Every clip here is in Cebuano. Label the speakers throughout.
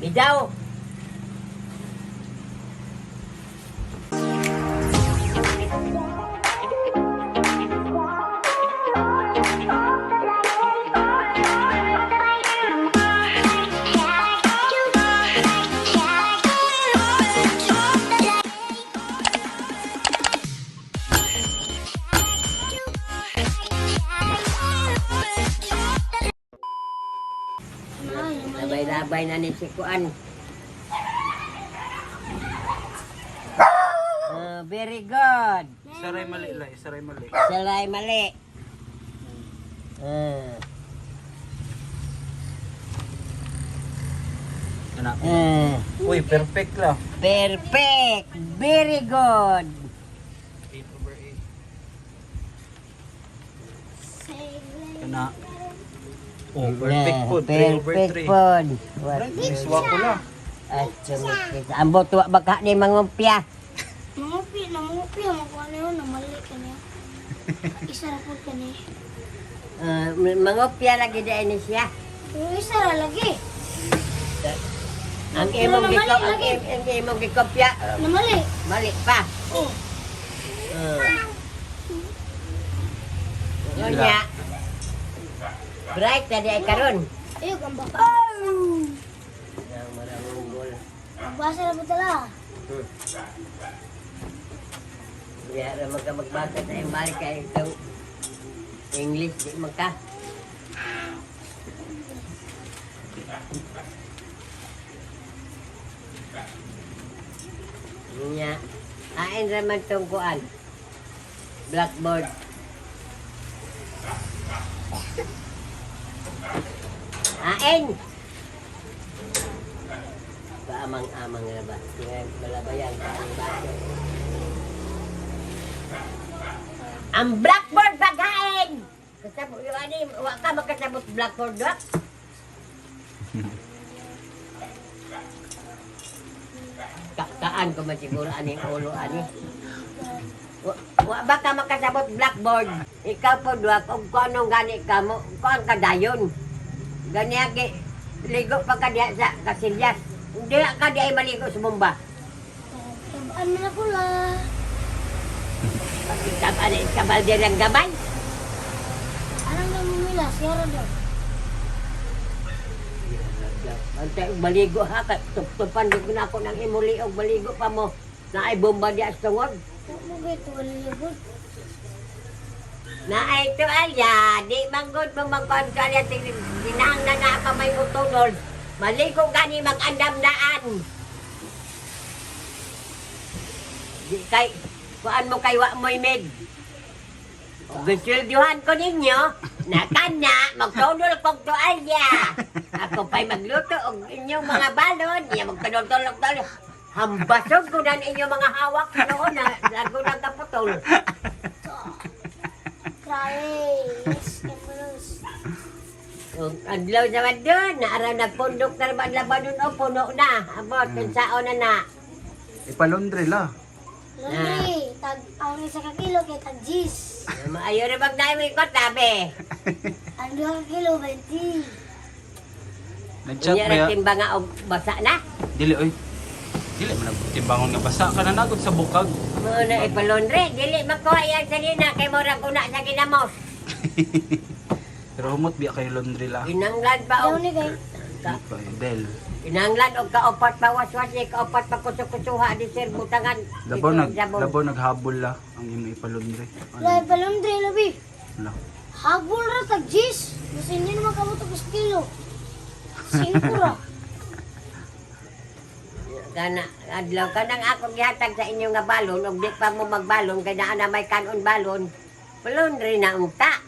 Speaker 1: Bidaw.
Speaker 2: Ay, mali.
Speaker 1: Labay-labay na ni si Kuan. Ah, very good.
Speaker 3: Saray mali la, saray mali.
Speaker 1: Salay mali. Ah,
Speaker 3: Kana.
Speaker 1: ah.
Speaker 3: Uy, perfect la.
Speaker 1: Perfect. Very good.
Speaker 3: 8 over 8. Kana. Oh, perfect
Speaker 1: Yeah,
Speaker 3: po. 3 over
Speaker 1: Perfect
Speaker 3: 3.
Speaker 1: pod. What?
Speaker 3: Miswa ko la.
Speaker 1: At sumikit. Ambot wa baka ni mangumpya.
Speaker 2: Mangupi, nangupi, makuha na yun, namali ka niya. Isa ra po ka niya.
Speaker 1: Ah, mangupya lagi dahil ni siya.
Speaker 2: Pero isa ra lagi.
Speaker 1: Ang imong
Speaker 2: Namali
Speaker 1: giko, ang,
Speaker 2: lagi.
Speaker 1: ang imong gikopya,
Speaker 2: Namali.
Speaker 1: mali pa.
Speaker 2: Oh,
Speaker 1: Unya. Bright na di ay karon.
Speaker 2: ayun, ang baka. Oh!
Speaker 1: Ang marangunggol.
Speaker 2: Magbasa na po tala.
Speaker 1: Diya ra magka magbasa sa imong balik kay itong English di man ka. Unya. Ain ra man tong kuan. Blackboard. Ain. Paamang-amang ra ba? Kaya Balabayan pa ang baso. Ang blackboard paghain! Kasabot yung ani, wa ka makasabot blackboard wa. Taktaan ko man siguro ani ulo ani. Wa ba ka makasabot blackboard? Ikaw po duwa kung anong gani ka mo, kuan ka dayon. Gani agi ligo pa ka diha sa kasilyas. Hindi ka di ay maligo sa bomba.
Speaker 2: Tabaan mo na pula.
Speaker 1: Pagkita ani kabal din ang gabay.
Speaker 2: Anong gamumila? Siyara daw.
Speaker 1: Antay og maligo ha kay tuptupan gid na ako ng imuli og maligo pa mo. Naay bomba diha sa tungod.
Speaker 2: Huwag mo ba ito? Walilibod.
Speaker 1: Naay tuwalya, di manggod mo magkuhan tuwalya, ginang na na pa may utunol. Maligo gani mag-andam daan. Di kay, kuan mo kay wa mo'y med. Gusildyuhan ko ninyo, na kana, magtunol kong tuwalya. Ako pa'y magluto og inyong mga balon, niya magtunol-tunol-tunol. Hambasog ko na inyong mga hawak noon na lago ng kaputol.
Speaker 2: Grabe. Yes, Emperors.
Speaker 1: Ang adlaw sa doon, naaraw nagpundok na naman labanon o puno na. Abot, mm. na na.
Speaker 3: Ipalondre la.
Speaker 2: Laundry. Tag, ang isa ka kilo kay tag G's.
Speaker 1: Maayo na bang namin ko, tabi.
Speaker 2: Ang duha ka kilo, 20.
Speaker 3: Nag-chat
Speaker 1: Unya
Speaker 3: ba
Speaker 1: ra
Speaker 3: ya?
Speaker 1: timba nga og basa na.
Speaker 3: Dili oy. Dili man timbangon nga basa kana nagod sa bukag.
Speaker 1: Mo na ipalondre, dili makuha yan sa nina kay murag una sa ginamos.
Speaker 3: Pero humot biya kayo laundry la.
Speaker 1: Ginanglan pa
Speaker 2: Daw
Speaker 1: og
Speaker 2: ni kay.
Speaker 3: Humot ba yun? Del.
Speaker 1: Ginanglan og kaopat pa waswas ni kaopat pa kusu-kusuha di sir butangan.
Speaker 3: Labaw
Speaker 1: Ito,
Speaker 3: nag
Speaker 1: sabon.
Speaker 3: labaw naghabol la ang imo ipalondre. Ano?
Speaker 2: Lahi pa laundry, labi.
Speaker 3: La.
Speaker 2: Habol ra tag G's. Mas hindi naman kamot og kilo. Singko ra.
Speaker 1: Kana adlaw kanang ako gihatag sa inyo nga balon og di pa mo magbalon kay naa na may kanon balon. Palondre na unta.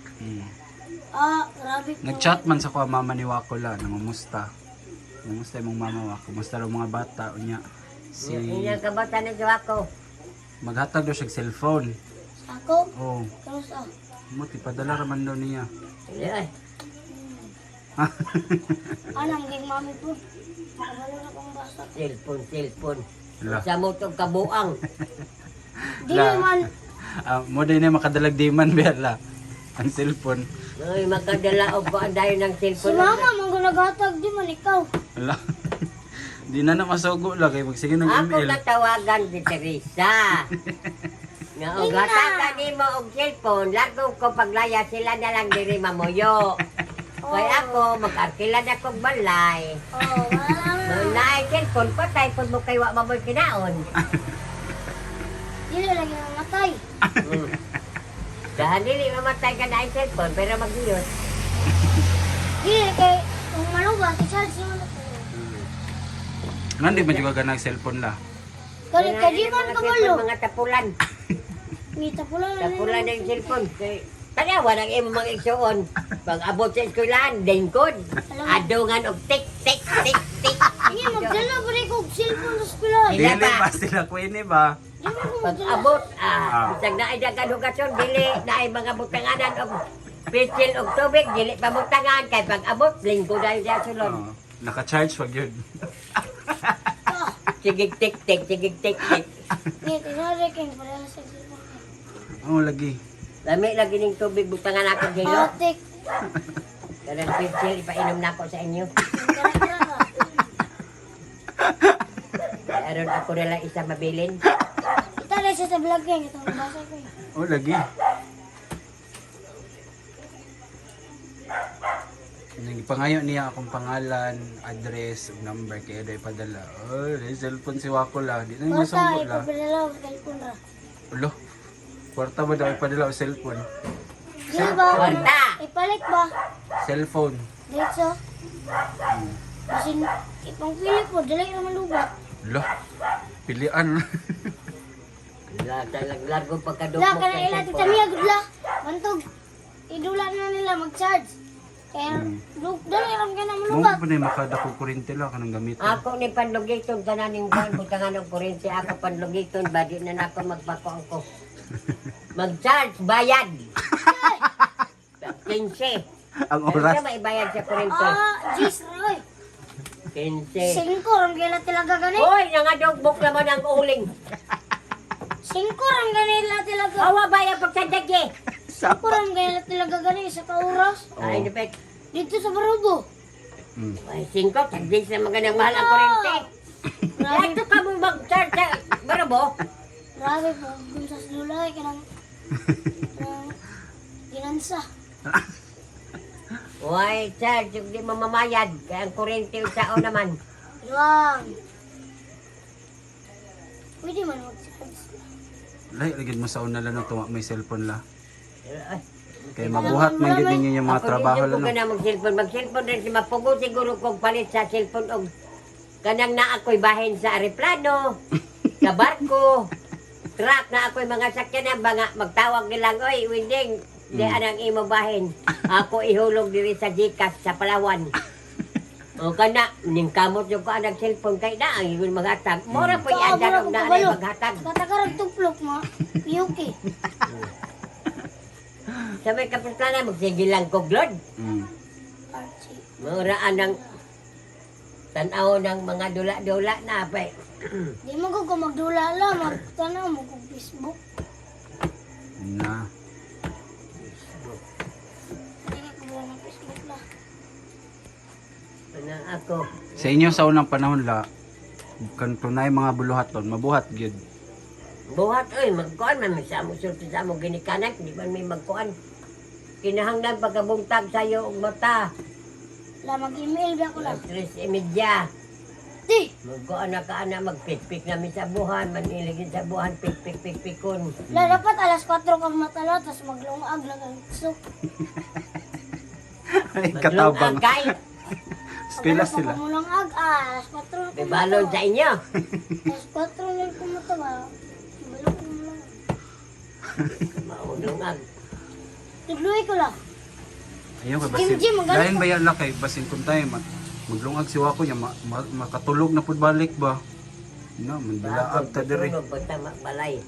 Speaker 2: Ah, grabe ko.
Speaker 3: Nag-chat man sa kuha mama ni Wako la, nangamusta. Nangamusta imong mama Wako, kumusta raw mga bata unya. Si
Speaker 1: Inyang kabata ni ako.
Speaker 3: maghatag daw siya og cellphone.
Speaker 2: Sa ako?
Speaker 3: Oh,
Speaker 2: Karos ah.
Speaker 3: mo ipadala ra man daw niya.
Speaker 1: Ay,
Speaker 2: Anang ging mami po. Makabalo na kong basa.
Speaker 1: cellphone, cellphone.
Speaker 3: La.
Speaker 1: Sa mo tong kabuang.
Speaker 2: Dili
Speaker 3: La.
Speaker 2: man.
Speaker 3: Ah, mo din na makadalag di man biya la. Ang cellphone.
Speaker 1: Ay, makadala og kuan dayon ng
Speaker 2: Si
Speaker 1: cellphone.
Speaker 2: mama man naghatag di man ikaw.
Speaker 3: La. Di na na masugo la kay magsige ng
Speaker 1: Ako
Speaker 3: ML.
Speaker 1: natawagan si Teresa. Nga og hatagan nimo og cellphone, largo ko paglaya sila na lang diri mamuyo. Kay ako mag-arkila na kog balay.
Speaker 2: Oh, wala na.
Speaker 1: Naay cellphone patay pud mo kay wa mamoy kinaon.
Speaker 2: Dili lagi mamatay.
Speaker 1: Dahan dili mamatay ka na cellphone pero maghiyot.
Speaker 2: Dili kay kung malubat, i-charge naman ako.
Speaker 3: Nandi man juga ganang cellphone la.
Speaker 2: Kali kay di man
Speaker 1: Mga
Speaker 2: kabalo.
Speaker 1: cellphone, mga tapulan.
Speaker 2: May tapulan na.
Speaker 1: Tapulan na yung cellphone. Kay tanawa ng imong mga igsuon. Pag abot sa eskwelahan, lingkod. Adungan og tik tik tik tik.
Speaker 2: Hindi, magdala pa rin kog cellphone sa eskwelahan.
Speaker 1: Sila
Speaker 3: Dili
Speaker 1: ba?
Speaker 3: ba sila kuini ba?
Speaker 2: Di mo ko
Speaker 1: Pag
Speaker 2: magdala.
Speaker 1: abot, bisag naay dagan hugason, dili naay mga butanganan og pitsil og tubig, dili pa butangan kay pag abot, lingkod dahil sa sulod.
Speaker 3: Oh, naka-charge pag yun.
Speaker 1: Sige tik tik, sige tik tik.
Speaker 2: Hindi, tinari kayong pareha sa cellphone.
Speaker 3: Oh, lagi.
Speaker 1: Lami lagi ning tubig butangan ako dilo.
Speaker 2: Atik.
Speaker 1: Kanang pitsil ipainom nako sa inyo.
Speaker 2: Tara-tara ka.
Speaker 1: Kay aron ako na lang isa mabilin.
Speaker 2: Itala siya sa vlog ko yun. Itong nabasa ko yun.
Speaker 3: Oh, lagi. Nagpangayo niya akong pangalan, address, ug number kaya daw ipadala. Oh, may cellphone si Wako la. Di na
Speaker 2: Kwarta,
Speaker 3: masugo la.
Speaker 2: ipapadala ko cellphone ra.
Speaker 3: Ulo. Kwarta ba daw ipadala o cellphone?
Speaker 2: Di ba?
Speaker 1: Kwarta!
Speaker 2: Ipalit ba?
Speaker 3: Cellphone.
Speaker 2: Diretso. Basin, ipang pili po, dali naman lubat.
Speaker 3: Ulo. Pilian.
Speaker 1: Talag largo pagkadugmok
Speaker 2: La, kana
Speaker 1: sa
Speaker 2: ila
Speaker 1: cellphone.
Speaker 2: tita Mia, good la. Bantog, idula na nila mag-charge. Kaya, dali ram ka na
Speaker 3: Mo
Speaker 2: malubat.
Speaker 3: pa na yung makadako kuryente la kanang gamiton.
Speaker 1: Ako ni panlugiton tanan ning kuan butangan og kuryente ako panlugiton ba di na nako magpako ko. Mag-charge bayad. 15.
Speaker 3: Ang
Speaker 1: Pero
Speaker 3: oras.
Speaker 1: siya maibayad sa kuryente.
Speaker 2: Ah, jeez, Roy.
Speaker 1: 15.
Speaker 2: Singko ram kaya talaga gani.
Speaker 1: Hoy, nangadogbok naman ang uling.
Speaker 2: Singko ram ganila talaga.
Speaker 1: Awa ba yung pagsandag eh?
Speaker 2: Singko ram ganila talaga gani sa ka oras.
Speaker 1: Ay, dupek.
Speaker 2: Dito sa Barubo.
Speaker 1: Ay, 5, tagdis na magandang mahal ang kuryente.
Speaker 2: Grabe,
Speaker 1: Ito ka mo mag-charge sa barabo.
Speaker 2: grabe po. Kung sa dulay, kanang ginansa.
Speaker 1: Uy, charge, yung di mamamayad. Kaya ang kuryente yung sao naman.
Speaker 2: Luwang. Pwede man mag-charge.
Speaker 3: Lahi lagi mo sa una lang tuwa may cellphone la.
Speaker 1: Ay,
Speaker 3: Kay mabuhat man gid ninyo yung mga
Speaker 1: ako
Speaker 3: trabaho
Speaker 1: din
Speaker 3: la
Speaker 1: ko
Speaker 3: no.
Speaker 1: na mag-cellphone. Mag-cellphone rin si Mapugo. Siguro kong palit sa cellphone og kanang na ako'y bahin sa aeroplano, sa barko, truck na ako'y mga sakyanan, mga magtawag nilang, oy, Winding, di anang imo bahin. Ako ihulog diri sa Gcash sa Palawan. O kana, ning kamot yung ko anang cellphone kay na ang ingon maghatag. Mura po
Speaker 2: Kaa,
Speaker 1: andar
Speaker 2: mura
Speaker 1: og
Speaker 2: ko
Speaker 1: na
Speaker 2: kabalo.
Speaker 1: maghatag.
Speaker 2: Katakarag tuplok mo. Yuki.
Speaker 1: Sa may kapislana, magsige lang kog load.
Speaker 2: Archie.
Speaker 1: Mura anang tanaw ng mga dula-dula na pa eh.
Speaker 2: Di mo ko magdula la, magtanaw mo kog Facebook.
Speaker 3: Na.
Speaker 2: Hindi ka kabalo ng Facebook la.
Speaker 1: Ano ako?
Speaker 3: Sa inyo sa unang panahon la kan tunay mga buluhaton, mabuhat gyud.
Speaker 1: Buhat oy, magkuan man may sa amo sulti sa amo ginikanan, di man may magkuan. Kinahanglan pagkabuntag sayo og mata.
Speaker 2: La mag-email ba ko la?
Speaker 1: Alas 3:30.
Speaker 2: Di,
Speaker 1: Magkuan na ka ana magpikpik namin sa buhan, maniligin sa buhan, pikpik pikpikon.
Speaker 2: la dapat alas 4 ka matala tapos maglungag lang ang so.
Speaker 3: Ay katabang.
Speaker 1: Maglungag kay,
Speaker 3: Eskwela sila.
Speaker 2: Maglungag ah, alas 4 na
Speaker 1: may balon sa inyo.
Speaker 2: Alas 4 na ko mata ba. Balon ko lang.
Speaker 1: Maulungag.
Speaker 2: Tudloy ko la.
Speaker 3: Ayaw kay
Speaker 2: Jim,
Speaker 3: basin.
Speaker 2: Jim, magaling
Speaker 3: Lain
Speaker 2: ka.
Speaker 3: ba yan la kay basin kung tayo maglungag si Wako niya makatulog na pud balik ba. Na, mandulaag ta diri.
Speaker 1: Tulog basta balay.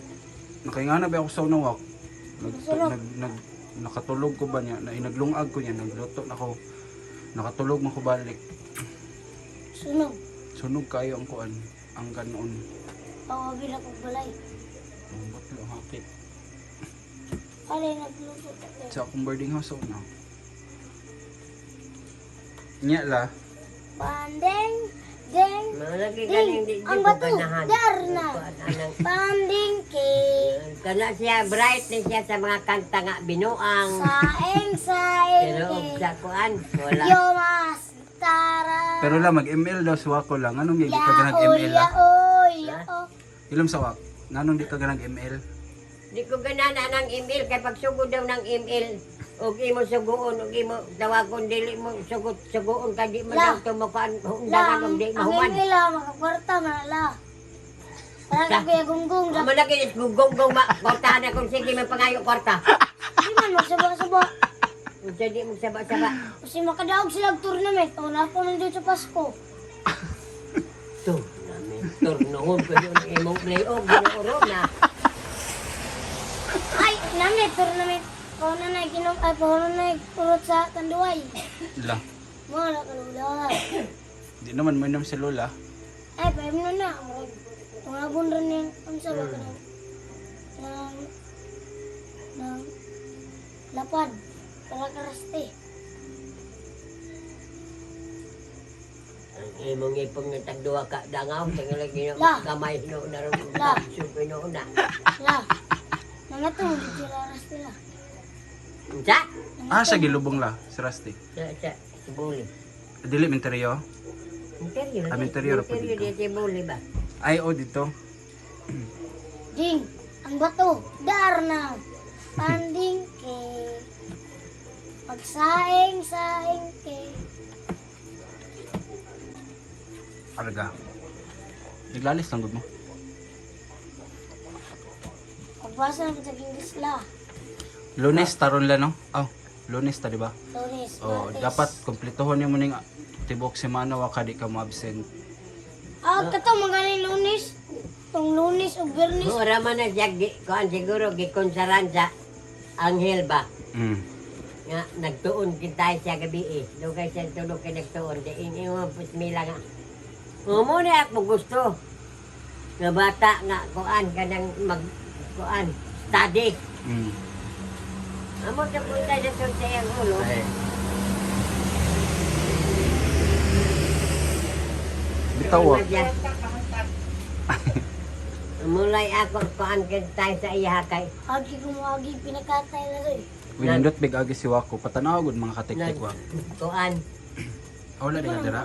Speaker 3: Nakaingana ba ako sa unang wak? Nag,
Speaker 2: Masarap.
Speaker 3: nag, nakatulog ko ba niya? Na, naglungag ko niya, nagluto na ko. Nakatulog man ko balik.
Speaker 2: Sunog.
Speaker 3: Sunog kayo ang kuan, ang ganoon.
Speaker 2: Pawabi na kog balay.
Speaker 3: Ang butlo ang hapit.
Speaker 2: Alay nagluto ta.
Speaker 3: Sa akong boarding house una. Nya la,
Speaker 2: Bandeng Ding,
Speaker 1: Malagi
Speaker 2: ding,
Speaker 1: ganing di
Speaker 2: ang
Speaker 1: ko
Speaker 2: bato,
Speaker 1: ganahan.
Speaker 2: dar na.
Speaker 1: Kuan anang
Speaker 2: Pandingke.
Speaker 1: Kana siya bright ni siya sa mga kanta nga binuang.
Speaker 2: Saing, saing,
Speaker 1: Pero og
Speaker 2: ke.
Speaker 1: sa kuan wala.
Speaker 2: Yo mas tara.
Speaker 3: Pero la mag-ML daw si Wako lang. Anong di ka ganag
Speaker 2: Yaoy,
Speaker 3: ML la?
Speaker 2: yaoy, yao.
Speaker 3: Ilom sa Wak. Nganong di ka ganag ML?
Speaker 1: Di ko ganahan ang email kay pagsugod daw ng email og imo suguon og imo tawagon dili mo sugot suguon kay di mo
Speaker 2: La.
Speaker 1: daw tumukuan
Speaker 2: La,
Speaker 1: undangan og
Speaker 2: ang
Speaker 1: di mahuman.
Speaker 2: email la, makakwarta man la. Parang
Speaker 1: La.
Speaker 2: ka kuya gunggong. La.
Speaker 1: Amo lagi is gugonggong ma kwartahan na kung sige may pangayo kwarta.
Speaker 2: Di man, magsaba-saba.
Speaker 1: Unsa di mo saba-saba.
Speaker 2: Kasi makadaog sila og tournament. O, na po nandito sa Pasko.
Speaker 1: To, namin turnoon ko yun imong play-off ginuuro na.
Speaker 2: Ay, nami, tournament. Pauna na, ginom, ay, pauna na, urot sa Tanduay.
Speaker 3: La.
Speaker 2: Mga na kalula.
Speaker 3: Di naman mo inom si Lola.
Speaker 2: Ay, paim na na. Mga rin yung, unsa ba ka ng, ng, ng, lapad. Para karaste.
Speaker 1: Ang imong ipong ng tagduwa ka dangaw tingali gino
Speaker 2: La.
Speaker 1: kamay no na ron
Speaker 2: La.
Speaker 1: supi no na.
Speaker 2: La, nangatong, di sila raste la.
Speaker 1: Unsa?
Speaker 3: Ah, siya gilubong la, si Rusty.
Speaker 1: Sa sibuli.
Speaker 3: Dili minteryo.
Speaker 1: Interior.
Speaker 3: Ah, interior po
Speaker 1: Interior
Speaker 3: dito.
Speaker 1: di sibuli ba?
Speaker 3: Ay, oh, dito.
Speaker 2: Ding, ang bato, dar na. Panding ke. Pagsaing, saing ke.
Speaker 3: Arga. Naglalis lang gud mo.
Speaker 2: Pagbasa na sa English la.
Speaker 3: Lunes taron la no? Oh, Lunes ta di ba?
Speaker 2: Lunes,
Speaker 3: Oh,
Speaker 2: Martes.
Speaker 3: dapat kumpletohon nimo ning tibok semana wa ka di ka mo absent.
Speaker 2: Ah, kato magaling Lunes. Tong Lunes o Biyernes.
Speaker 1: Mura man na siya, kuan siguro, gikonsaran sa Anghel ba? Nga, nagtuon kita siya gabi eh. Dugay siya tulog kay nagtuon. Di imo pusmila nga. Muna ako gusto. Nga bata nga, kuan ka nang mag, kuan, study. Amo sa punta sa sa iyang ulo.
Speaker 3: Ay. Bitaw ah.
Speaker 1: Mulay ako kuan kita sa iya kay.
Speaker 2: Agi kumuagi pinakatay na eh.
Speaker 3: Winindot big agi si Wako. Patanaw gud mga katiktik wa.
Speaker 1: Kuan.
Speaker 3: Ah, wala di ka dira.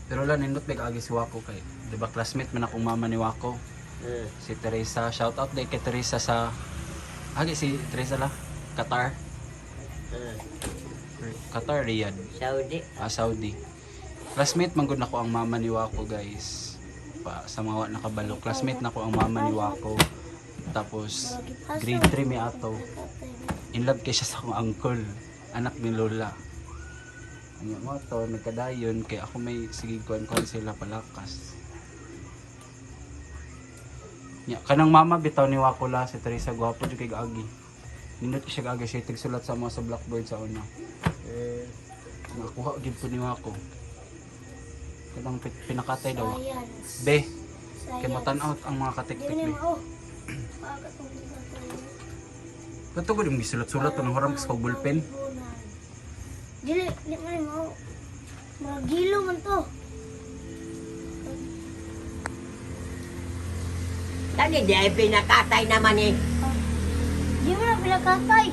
Speaker 3: Pero wala nindot big agi si Wako kay di ba classmate man akong mama ni Wako. Si Teresa, shout out day kay Teresa sa agi si Teresa la Qatar. Qatar Riyadh.
Speaker 1: Saudi.
Speaker 3: Ah, Saudi. Classmate man gud nako ang mama ni Wako, guys. Pa sa mga wa nakabalo, classmate nako ang mama ni Wako. Tapos grade 3 mi ato. In love kay siya sa akong uncle, anak ni Lola. Ano mo to, nagkadayon kay ako may sige kuan kuan sila palakas. Nya kanang mama bitaw ni Wako la si Teresa gwapo jud kay gaagi. Nindot kay siya gaagi siya tigsulat sa mga sa blackboard sa una. Nakuha gid po ni Wako. Kanang pinakatay daw.
Speaker 2: Science.
Speaker 3: Be,
Speaker 2: Science.
Speaker 3: kay matan-out ang mga
Speaker 2: Di
Speaker 3: katiktik
Speaker 2: na
Speaker 3: be.
Speaker 2: mao. Pagkatong pinakatay.
Speaker 3: Kato gud yung gisulat-sulat ang haram sa ballpen.
Speaker 2: Dili, di man mao. Murag gilo man to.
Speaker 1: Tani di ay pinakatay naman eh.
Speaker 2: Di mo na pinakatay.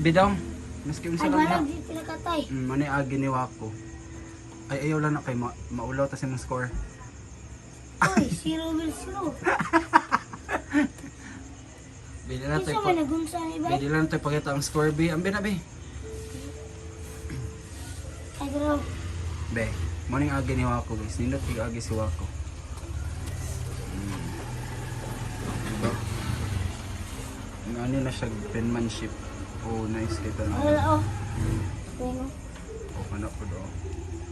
Speaker 3: Bidaw, maski unsa
Speaker 2: Ay,
Speaker 3: lang na.
Speaker 2: barang di pinakatay.
Speaker 3: Mani agi ni Wako. Ay ayaw lang na kay maulaw ta sa imong score.
Speaker 2: Uy, 0-0.
Speaker 3: Bili na
Speaker 2: Kinsa
Speaker 3: tayo
Speaker 2: may nagunsa ni ba?
Speaker 3: Bili lang tayo pakita ang score be. Ang bina be.
Speaker 2: Ay, pero
Speaker 3: Be, morning agi ni Wako guys. Nindot kay agi si Wako. Diba? Ang ano na siya penmanship. Oh, nice kay tanan.
Speaker 2: wala oh. Bueno,
Speaker 3: Oh, ano po do.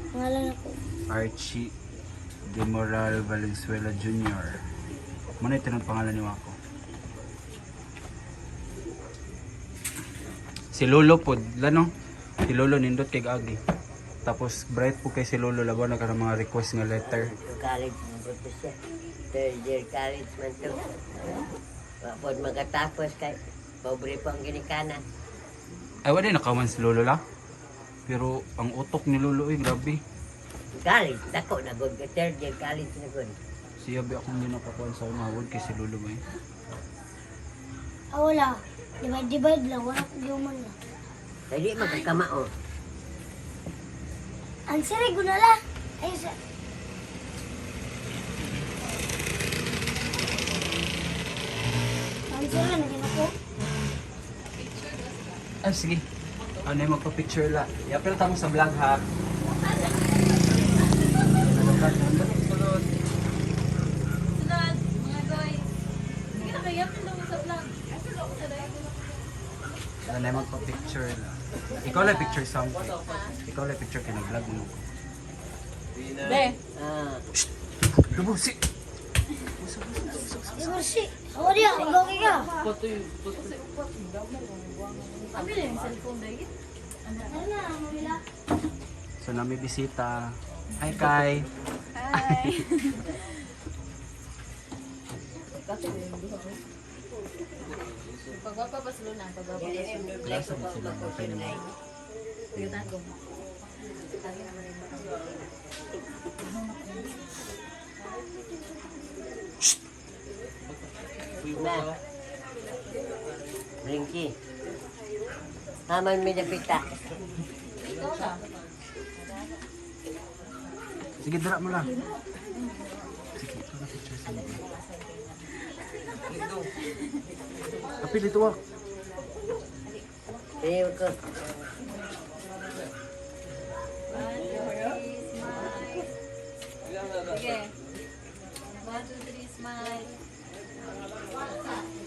Speaker 2: ngalan ako.
Speaker 3: Archie De Moral Valenzuela Jr. Muna ito ng pangalan ni Wako. Si Lolo po, lano? Si Lolo nindot kay Agi. Tapos bright po kay si Lolo laban na kanang mga request nga letter.
Speaker 1: To college man po siya. Third year college man to. Wa pod makatapos kay pobre po ang ginikanan.
Speaker 3: Ay, wala nakawan si Lolo la. Pero ang utok ni Lolo ay grabe.
Speaker 1: College, dako na gud. Third year college na gud.
Speaker 3: Siya ba akong hindi nakakuan sa unawod kay si Lolo ba eh.
Speaker 2: Ah, wala. Divide, divide lang. Wala ko human lang.
Speaker 1: Dili magkakamao.
Speaker 2: Ang siri, gunala. Ay, sa... Ang siri, naging ako.
Speaker 3: Ay, sige. Ano yung magpa-picture la? Yapil tamo sa vlog ha.
Speaker 4: Sunod, mga goy. Sige na kayo, tulong sa vlog. Ay, tulong sa live.
Speaker 3: Ano yung magpa-picture la? Ikaw lang picture sa Ikaw lang picture kay nag-vlog mo.
Speaker 4: Be,
Speaker 1: Ah,
Speaker 3: Lubo, si!
Speaker 2: Siguro si... Ako diya, ang ka.
Speaker 4: abi lang yung cellphone dahil.
Speaker 2: Ano na, mamila?
Speaker 3: So, nami bisita. Hi, Kai.
Speaker 4: Hi. Pagwapa pa sila na, pagwapa pa sila.
Speaker 3: Klasa mo sila. Okay naman.
Speaker 1: na. Brinky. Haman mi napita.
Speaker 4: Ikaw na.
Speaker 3: Sige, dira mo lang. Sige, ikaw na picture sa mga. Apil, ito ah.
Speaker 1: Sige ko.
Speaker 4: One, two, three, smile. Sige. One, two, three, smile.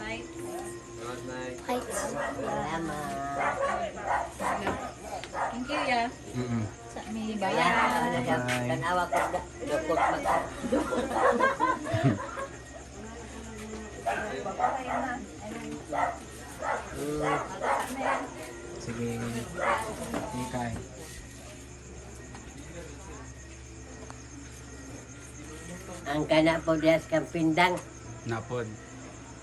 Speaker 4: Bye.
Speaker 2: Fights.
Speaker 1: Salamat.
Speaker 4: Thank you, ya.
Speaker 3: Mm-mm.
Speaker 4: Sa may
Speaker 1: Kaya,
Speaker 4: bayan.
Speaker 3: Bye.
Speaker 1: tanawa ko dukot mag.
Speaker 3: Sige. Sige, Kai.
Speaker 1: Ang kana po dias kang pindang.
Speaker 3: Napod.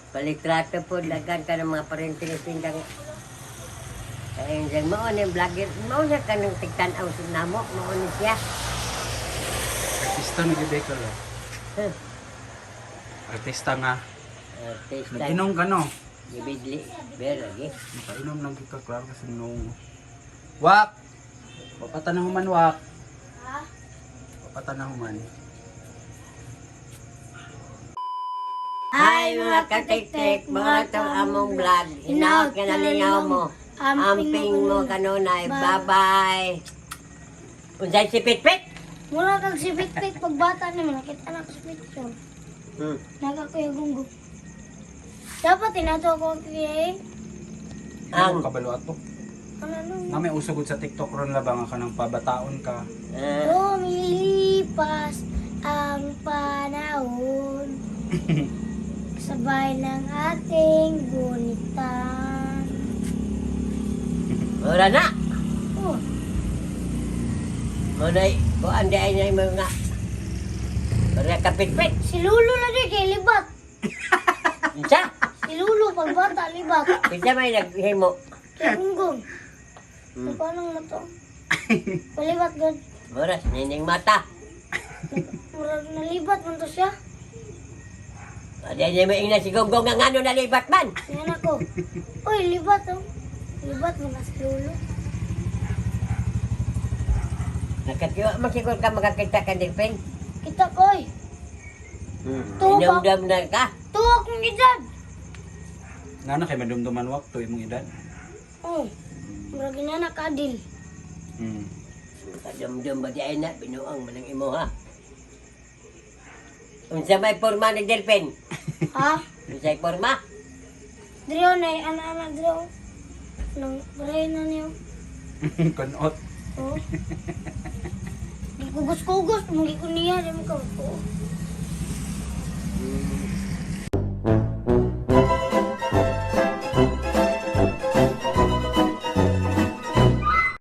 Speaker 1: Palitrato po, dagan ka ng mga parente ni pindang. Kaya yung dyan, mao ni vlogger, mao na ka ng tigtanaw sa namo, mao ni siya.
Speaker 3: Artista na gyud ka lo.
Speaker 1: Huh.
Speaker 3: Artista nga.
Speaker 1: Artista,
Speaker 3: Nag-inom ka no?
Speaker 1: gibidli, pero lagi.
Speaker 3: Nakainom lang gyud ka klaro kasi nung Wak! Papata na human, Wak.
Speaker 2: Ha?
Speaker 3: Papata na human.
Speaker 1: Hi mga katiktik, mga itong among vlog. Hinaot ka na lingaw mo. Amping mo kanunay. Bye-bye. Unsay si Pitpit?
Speaker 2: Mura kag si Pitpit pagbata naman nakita na ko sa picture. Nakakuya gunggong. Dapat tinato ko kay
Speaker 1: Ang
Speaker 3: Ang kabalo ato.
Speaker 2: ano ano.
Speaker 3: Nga may usugod sa TikTok ron labang ka ng pabataon ka.
Speaker 1: ah,
Speaker 2: Lumilipas ang panahon. Sabay ng ating gunitan.
Speaker 1: ora na.
Speaker 2: Oh,
Speaker 1: Munay, kuan di ay na mga Para ka Pitpit.
Speaker 2: si Lulu na di kay libat.
Speaker 1: Unsa?
Speaker 2: Si Lulu pagbata libat.
Speaker 1: Kinsa may naghimo?
Speaker 2: Kay gunggong. Paano na to? Palibat gud.
Speaker 1: Oras nining mata.
Speaker 2: Murag nalibat man to siya.
Speaker 1: Adi ay maingna si Gonggong nga ngano nalibat man.
Speaker 2: Yan ako. Uy, libat oh. Libat mo na si Lolo.
Speaker 1: Nakakiwa man siguro ka makakita ka din.
Speaker 2: Kita ko oy. Tuwa.
Speaker 1: Inumdum na ka.
Speaker 2: Tuwa akong edad.
Speaker 3: Nga na kay madumduman wak to imong edad.
Speaker 2: Oh. Murag ina na kadil.
Speaker 1: Kadumdum ba di ay na binuang man ang imo ha. Unsa may porma ni Delphin?
Speaker 2: Ha?
Speaker 1: Unsay porma?
Speaker 2: Drio na ana-ana drio. Nang pare na niyo.
Speaker 3: Kunot.
Speaker 2: Oh. Gikugos-kugos, magi ko niya, di mo ka. Oh.